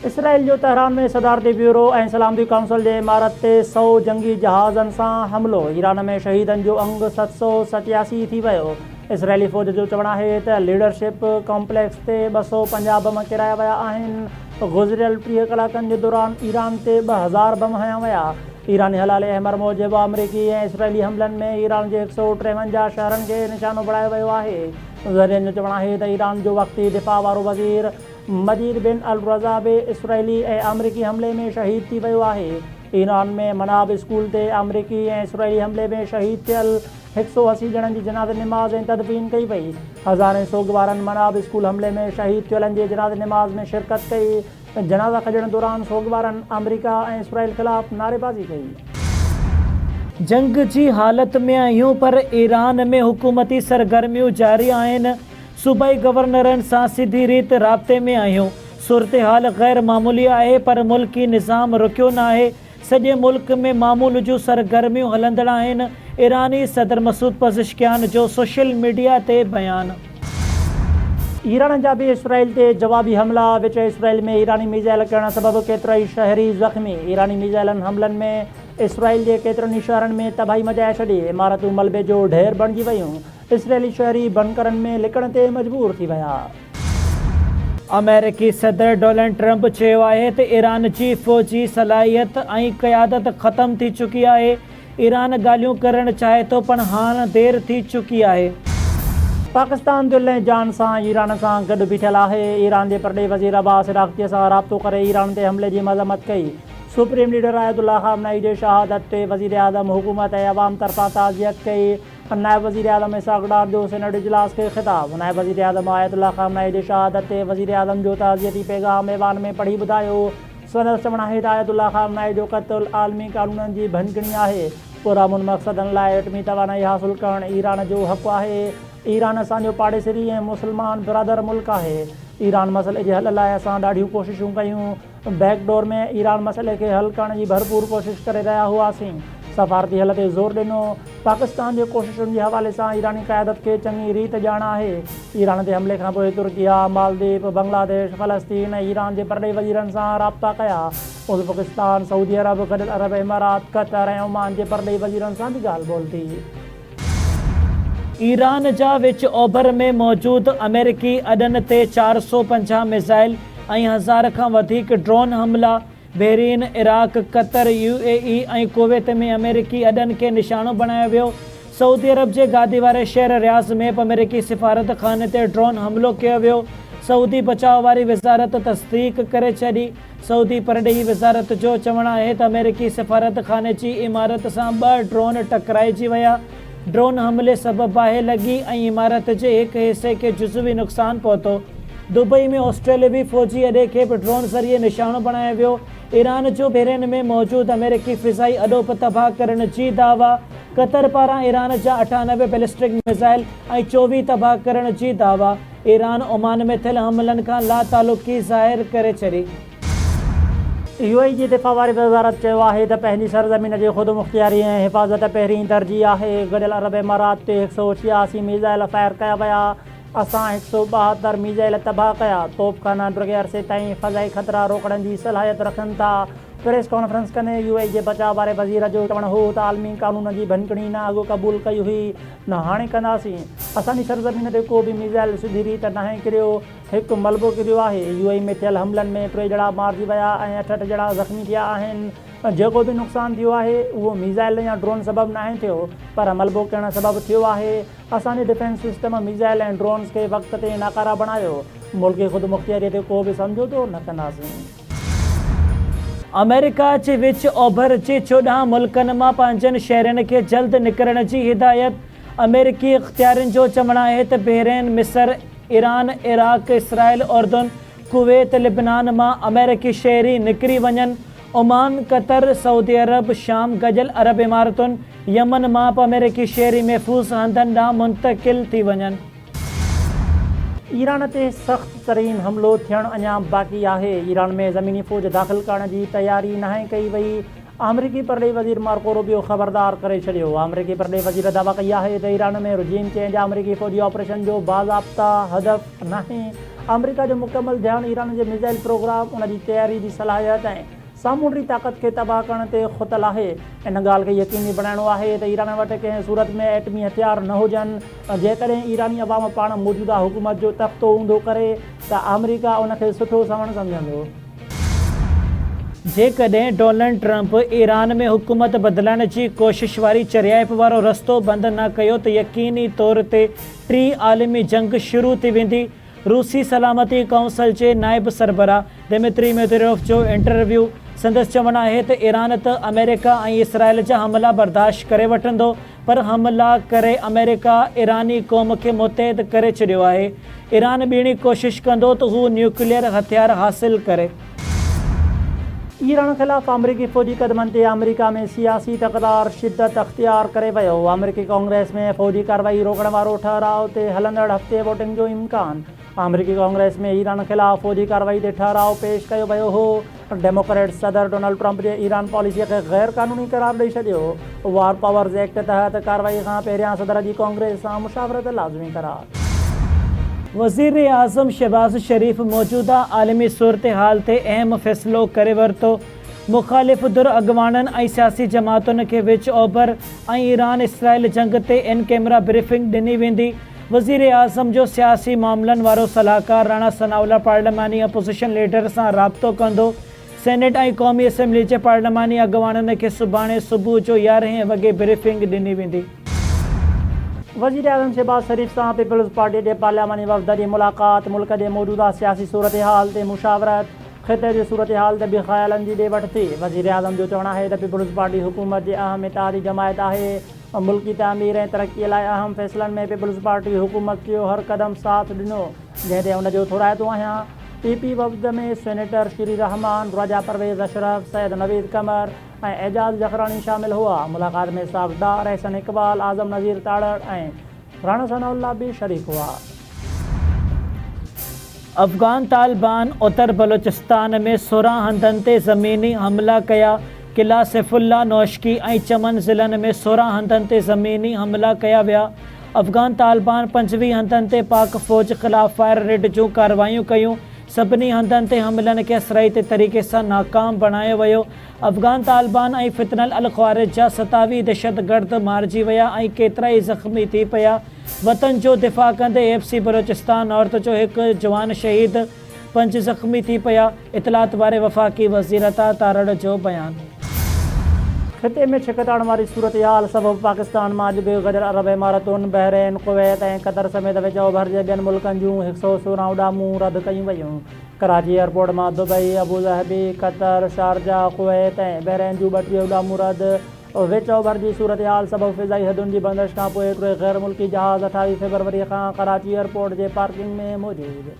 اسرائيل جو تهران ۾ صدارتي بيورو ۽ سلامتي ڪائونسل جي عمارت تي سئو جنگي جهازن سان حملو، ايران ۾ شهيدن جو انگ 787 ٿي ويو. اسرائيلي فوج جو چوڻ آهي ته ليڊرشپ ڪامپليڪس تي 250 بم ڪيرايا ويا آهن، گذريل 30 ڪلاڪن جي دوران ايران تي 2000 بم هنيا ويا. ايراني هلال احمر موجب آمريڪي ۽ اسرائيلي حملن ۾ ايران جي 153 شهرن کي نشانو بڻايو ويو آهي. ذريعن جو چوڻ آهي ته ايران جو وقتي دفاع وارو وزير مجيد بن الرضا به اسرائيلي ۽ آمريڪي حملي ۾ شهيد ٿي ويو آهي. ايران ۾ مناب اسڪول تي آمريڪي ۽ اسرائيلي حملي ۾ شهيد ٿيل 180 ڄڻن جي جنازي نماز ۽ تدفين ڪئي وئي. هزارين سوڳوارن مناب اسڪول حملي ۾ شهيد ٿيلن جي جنازي نماز ۾ شرڪت ڪئي. جنازا کڄڻ دوران سوڳوارن آمريڪا ۽ اسرائيل خلاف نعريبازي ڪئي. جنگ جي حالت ۾ آهيون پر ايران ۾ حڪومتي سرگرميون جاري آهن، صوبائي گورنرن سان سڌي ريت رابطي ۾ آهيون، صورتحال غير معمولي آهي پر ملڪي نظام رڪيو ناهي، سڄي ملڪ ۾ معمول جون سرگرميون هلندڙ آهن، ايراني صدر مسعود پزشڪيان جو سوشل ميڊيا تي بيان. ايران جا به اسرائيل تي جوابي حملا، وچ اسرائيل ۾ ايراني ميزائل ڪرڻ سبب ڪيترائي شهري زخمي، ايراني ميزائلن حملن ۾ اسرائيل جي ڪيترن ئي شهرن ۾ تباهي مچائي ڇڏي، عمارتون ملبي جو ڍير بڻجي ويون. اسرائيلي شهري بنڪرن ۾ لڪڻ تي مجبور ٿي ويا. آمريڪي صدر ڊونلڊ ٽرمپ چيو آهي ته ايران جي فوجي صلاحيت ۽ قيادت ختم ٿي چڪي آهي، ايران ڳالهيون ڪرڻ چاهي ٿو پر هاڻ دير ٿي چڪي آهي. پاڪستان دل ۽ جان سان ايران سان گڏ بيٺل آهي، ايران جي پرڏيهي وزير عباس عراقچي سان رابطو ڪري ايران تي حملي جي مذمت ڪئي، سپريم ليڊر آيت الله خامنه اي جي شهادت تي وزيراعظم حڪومت ۽ عوام طرفان تعزيت ڪئي. نائب وزيراعظم اسحاق ڊار جو سينيٽ اجلاس کي خطاب، نائب وزيراعظم آيت الله خامنه اي جي شهادت تي وزيراعظم جو تعزيتي پيغام ايوان ۾ پڙهي ٻڌايو، سندس چوڻ آهي ته آيت الله خامنه اي جو قتل عالمي قانونن جي ڀڃڪڙي آهي، پرامن مقصدن لاء ايٽمي توانائي حاصل ڪرڻ ايران جو حق آهي، ايران اسان جو پاڙيسري ۽ مسلمان برادر ملڪ آهي، ايران مسئلي جي حل لاء اسان ڏاڍيون ڪوششون ڪيون. بيڪ ڊور ۾ ايران مسئلي کي حل ڪرڻ جي ڀرپور ڪوشش ڪري رهيا هئاسين، سفارتي حل تي زور ڏنو، پاڪستان جي ڪوششن جي حوالي سان ايراني قيادت کي چڱي ريت ڄاڻ آهي، ايران تي حملي کانپوء ترڪيه، مالديپ، بنگلاديش، فلسطين ۽ ايران جي پرڏيهي وزيرن سان رابطا ڪيا، ازبڪستان، سعودي عرب، گڏيل عرب امارات، قطر ۽ عمان جي پرڏيهي وزيرن سان به ڳالهه ٻولهه ٿي. ايران جا وچ اوڀر ۾ موجود آمريڪي اڏن تي 450 ميزائل ۽ هزار کان وڌيڪ ڊرون حملا، بحرين، عراق، قطر، يو اي اي ۽ ڪويت ۾ آمريڪي اڏن کي نشانو بڻايو ويو. سعودي عرب جي گادي واري شهر رياض ۾ به آمريڪي سفارتخاني تي ڊرون حملو ڪيو ويو. سعودي بچاء واري وزارت تصديق ڪري ڇڏي. سعودي پرڏيهي وزارت جو چوڻ آهي ته آمريڪي سفارتخاني جي عمارت سان ٻه ڊرون ٽڪرائجي ويا، ڊرون حملي سبب باهه لڳي ۽ عمارت جي هڪ حصي کي جزوي نقصان پهتو. دبئي ۾ آسٽريلوي فوجي اڏي کي به ڊرون ذريعي نشانو بڻايو ويو. ايران جو بحرين ۾ موجود آمريڪي فضائي اڏو به تباهه ڪرڻ جي دعويٰ، قطر پاران ايران جا 98 بيلسٽڪ ميزائل ۽ 24 تباهه ڪرڻ جي دعويٰ. ايران عمان ۾ ٿيل حملن کان لاتعلقي ظاهر ڪري ڇڏي. يو اي جي دفاع واري وزارت چيو آهي ته پنهنجي سرزمين جي خودمختياري ۽ حفاظت پهرين ترجيح آهي، گڏيل عرب امارات تي 186 ميزائل فائر ڪيا ويا، اسان 172 ميزائل تباهه ڪيا، توپخانا ڊگهي عرصي تائين فضائي خطرا روڪڻ جي صلاحيت رکن ٿا. پريس ڪانفرنس ڪندي يو اي جي بچاء واري وزير جو چوڻ هو ته عالمي قانون جي ڀڃڪڙي نه اڳ قبول ڪئي هئي نه هاڻي ڪنداسين، اسان جي سرزمين تي ڪو به ميزائل سڌي ريت ناهي ڪريو، هڪ ملبو ڪريو آهي، يو اي ۾ ٿيل حملن ۾ ٽي ڄڻا مارجي ويا ۽ اٺ اٺ ڄڻا زخمي ٿيا آهن، جيڪو به نقصان ٿيو آهي اهو ميزائل يا ڊرون سبب ناهي ٿيو پر ملبو ڪرڻ سبب ٿيو آهي، اسان جي ڊفينس سسٽم ميزائل ۽ ڊرونز کي وقت تي ناڪاره بڻايو، ملڪي خودمختياري تي ڪو به سمجهوتو نه ڪنداسين. آمريڪا جي وچ اوڀر جي 14 ملڪن مان پنهنجن شهرين کي جلد نڪرڻ جي هدايت، آمريڪي اختيارين جو چوڻ آهي ته بحرين، مصر، ايران، عراق، اسرائيل، اردن، ڪويت، لبنان مان آمريڪي شهري نڪري وڃن، عمان، قطر، سعودي عرب، شام، گڏيل عرب امارتن، يمن مان به آمريڪي شهري محفوظ هنڌن ڏانهن منتقل ٿي وڃن. ايران تي سخت ترين حملو ٿيڻ اڃا باقي آهي، ايران ۾ زميني فوج داخل ڪرڻ جي تياري ناهي ڪئي وئي، آمريڪي پرڏيهي وزير مارڪو روبيو خبردار ڪري ڇڏيو. آمريڪي پرڏيهي وزير دعويٰ ڪئي آهي ته ايران ۾ رجيم چينج آمريڪي فوجي آپريشن جو باضابطا هدف ناهي، آمريڪا جو مڪمل ڌيان ايران جي ميزائل پروگرام، ان جي تياري جي صلاحيت ۽ سامونڊي طاقت کي تباهه ڪرڻ تي کتل آهي. ان ڳالهه کي يقيني بڻائڻو آهي ته ايران وٽ ڪنهن صورت ۾ ايٽمي هٿيار نه هجن. جيڪڏهن ايراني عوام پاڻ موجوده حڪومت جو تختو اونڌو ڪري ته آمريڪا ان کي سٺو سنوڻ سمجهندو. جيڪڏهن ڊونلڊ ٽرمپ ايران ۾ حڪومت بدلائڻ جي ڪوشش واري چريائپ وارو رستو بند نه ڪيو ته يقيني طور تي ٽين عالمي جنگ شروع ٿي ويندي، روسي سلامتي ڪائونسل جي نائب سربراهه دمتري ميدويدوف جو انٽرويو، سندس چوڻ آهي ته ايران ته آمريڪا ۽ اسرائيل جا حملا برداشت ڪري وٺندو پر حملا ڪري آمريڪا ايراني قوم کي متحد ڪري ڇڏيو آهي، ايران ٻيڻي ڪوشش ڪندو ته هو نيوڪليئر هٿيار حاصل ڪري. ايران خلاف آمريڪي فوجي قدمن تي آمريڪا ۾ سياسي تڪرار شدت اختيار ڪري ويو، آمريڪي ڪانگريس ۾ فوجي ڪارروائي روڪڻ وارو ٺهراء تي هلندڙ هفتي ووٽنگ جو امڪان، آمريڪي ڪانگريس ۾ ايران خلاف فوجي ڪارروائي تي ٺهراء پيش ڪيو ويو هو، ڊيموڪريٽس صدر ڊونلڊ ٽرمپ جي ايران پاليسي کي غير قانوني قرار ڏئي ڇڏيو، وار پاورز ايڪٽ تحت ڪارروائي کان پهريان صدر جي ڪانگريس سان مشاورت لازمي قرار. وزيراعظم شهباز شريف موجوده عالمي صورتحال تي اهم فيصلو ڪري ورتو، مخالف ڌر اڳواڻن ۽ سياسي جماعتن کي وچ اوڀر ۽ ايران اسرائيل جنگ تي ان ڪيمرا بريفنگ ڏني ويندي، وزيراعظم جو سياسي معاملن وارو صلاحڪار راڻا ثناء الله پارلياماني اپوزيشن ليڊر سان رابطو ڪندو، سينيٽ ۽ قومي اسيمبلي جي پارلياماني اڳواڻن کي سڀاڻي صبح جو يارهين وڳي بريفنگ ڏني ويندي. وزيراعظم شهباز شريف سان پيپلز پارٽي جي پارلياماني وفد جي ملاقات، ملڪ جي موجوده سياسي صورتحال تي مشاورت، خطي جي صورتحال تي به خيالن جي ڏي وٺ ٿي. وزيراعظم جو چوڻ آهي ته پيپلز پارٽي حڪومت جي اهم اتحادي جماعت آهي، ملڪي تعمير ۽ ترقي لاء اهم فيصلن ۾ پيپلز پارٽي حڪومت جو هر قدم ساٿ ڏنو، جنهن تي ان جو ٿورائتو آهيان. پي پي وفد ۾ سينيٽر شيري رحمان، راجا پرويز اشرف، سيد نويد قمر ۽ اعجاز جکراڻي شامل هئا. ملاقات ۾ اسحاق ڊار، احسن اقبال، اعظم نذير تارڙ ۽ راڻا ثناء الله به شريڪ هئا. افغان طالبان اتر بلوچستان ۾ 16 هنڌن تي زميني حملا ڪيا، قلعه سيف الله، نوشڪي ۽ چمن ضلعن ۾ 16 هنڌن تي زميني حملا ڪيا ويا، افغان طالبان 25 هنڌن تي پاڪ فوج خلاف فائر ريڊ جون ڪارروايون ڪيون، سڀني هنڌن تي حملن کي اثرائتي طريقي سان ناڪام بڻايو ويو، افغان طالبان ۽ فتنه الخوارج جا 27 دهشتگرد مارجي ويا ۽ ڪيترائي زخمي ٿي پيا، وطن جو دفاع ڪندي ايف سي بلوچستان نارٿ جو هڪ جوان شهيد، پنج زخمي ٿي پيا، اطلاعات واري وفاقي وزير عطا تارڙ جو بيان. خطي ۾ ڇڪتاڻ واري صورتحال سبب پاڪستان مان اڄ به گڏيل عرب امارتن، بحرين، ڪويت ۽ قطر سميت وچ اوڀر جي ٻين ملڪن جون 116 اڏامون رد ڪيون ويون. ڪراچي ايئرپورٽ مان Dubai, Abu Dhabi, Qatar, Sharjah, Kuwait ۽ Bahrain جون 32 اڏامون رد. وچ اوڀر جي صورتحال سبب فضائي حدن جي بندش کانپوء ٽي غير ملڪي جهاز 28 فيبروري کان ڪراچي ايئرپورٽ جي پارڪنگ ۾ موجود.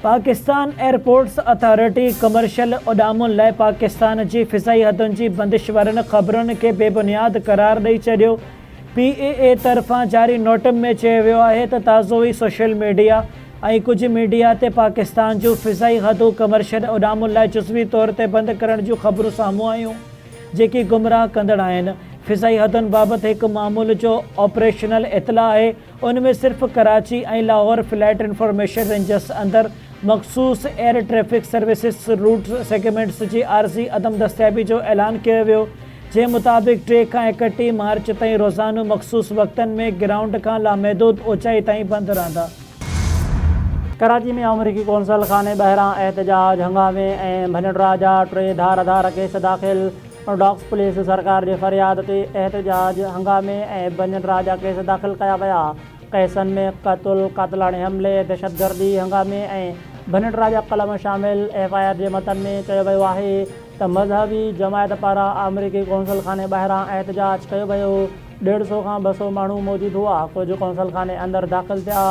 پاڪستان ايئرپورٽس اٿارٽي ڪمرشل اڏامن لاء پاڪستان جي فضائي حدن جي بندش وارين خبرن کي بي بنياد قرار ڏئي ڇڏيو. پي اي اي طرفان جاري نوٽ ۾ چيو ويو آهي ته تازو ئي سوشل ميڊيا ۽ ڪجهه ميڊيا تي پاڪستان جون فضائي حدون ڪمرشل اڏامن لاء جزوي طور تي بند ڪرڻ جون خبرون سامهون آيون. جيڪي گمراهه ڪندڙ آهن. فضائي حدن بابت هڪ معمول جو آپريشنل اطلاع آهي، ان ۾ صرف Karachi ۽ Lahore flight information ranges اندر مخصوص air traffic services route segments جي عارضي عدم دستيابي جو اعلان ڪيو ويو، جنهن مطابق ٽي کان 31 مارچ تائين روزانو مخصوص وقتن ۾ گرائونڊ کان لامحدود اوچائي تائين بند رهندا. ڪراچي ۾ آمريڪي قونصل خاني ٻاهران احتجاج، هنگامي ۽ ڀڃٽراء جا ٽي ڌار ڌار ڪيس داخل، ڊاڪس پوليس سرڪار جي فرياد تي احتجاج، هنگامي ۽ ڀڃٽراء جا ڪيس داخل ڪيا ويا، ڪيسن ۾ قتل، قاتلاڻي حملي، دهشتگردي، هنگامي ۽ ڀڃٽراء جا قلم شامل، ايف I R جي متن ۾ چيو ويو آهي ته مذهبي جماعت پاران آمريڪي قونصل خاني ٻاهران احتجاج ڪيو ويو، ڏيڍ سئو کان 200 ماڻهو موجود هئا، ڪجهه قونصل خاني اندر داخل ٿيا،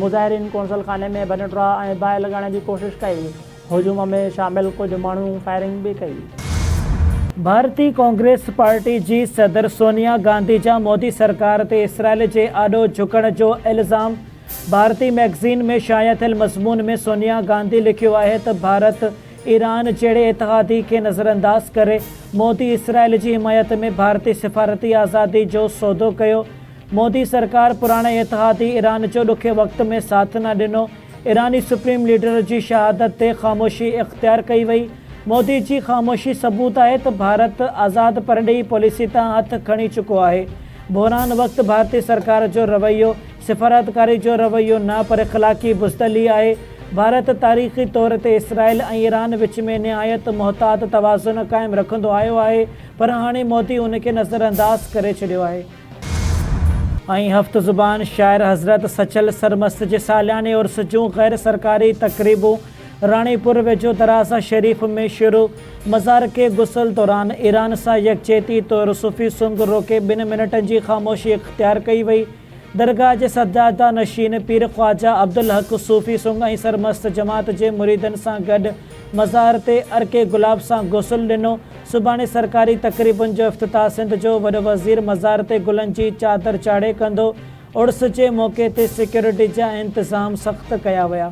مظاهرين قونصل خاني ۾ ڀڃٽراء ۽ باهه لڳائڻ جي ڪوشش ڪئي، هجوم ۾ شامل ڪجهه ماڻهن فائرنگ به ڪئي. ڀارتي ڪانگريس پارٽي جي صدر سونيا گانڌي جا مودي سرڪار تي اسرائيل جي آڏو جهڪڻ جو الزام، ڀارتي مئگزين ۾ شايع ٿيل مضمون ۾ سونيا گانڌي لکيو آهي ته ڀارت ايران جهڙي اتحادي کي نظرانداز ڪري مودي اسرائيل جي حمايت ۾ ڀارتي سفارتي آزادي جو سودو ڪيو، مودي سرڪار پراڻي اتحادي ايران جو ڏکي وقت ۾ ساٿ نه ڏنو، ايراني سپريم ليڊر جي شهادت تي خاموشي اختيار ڪئي وئي، مودي جي خاموشي ثبوت آهي ته ڀارت آزاد پرڏيهي پاليسي تان هٿ کڻي چڪو آهي، بحران وقت ڀارتي سرڪار جو رويو سفارتڪاري جو رويو نه پر اخلاقي بزدلي آهي، ڀارت تاريخي طور تي اسرائيل ۽ ايران وچ ۾ نهايت محتاط توازن قائم رکندو آيو آهي پر هاڻي مودي ان کي نظرانداز ڪري ڇڏيو آهي. ۽ هفت زبان شاعر حضرت سچل سرمست جي سالياني عرس جون غير سرڪاري تقريبون راڻيپور ويجهو درازا شريف ۾ شروع، مزار کي غسل دوران ايران سان يڪجهتي طور صوفي سنگ روڪي ٻن منٽن جي خاموشي اختيار ڪئي وئي. درگاهه جي سجاده نشين پير خواجه عبدالحق صوفي سنگ ۽ سرمست جماعت جي مريدن سان گڏ مزار تي عرق گلاب سان غسل ڏنو. سڀاڻي سرڪاري تقريبن جو افتتاح سنڌ جو وڏو وزير مزار تي گلن جي چادر چاڙهي ڪندو. عرس جي موقعي تي سيڪيورٽي جا انتظام سخت ڪيا ويا.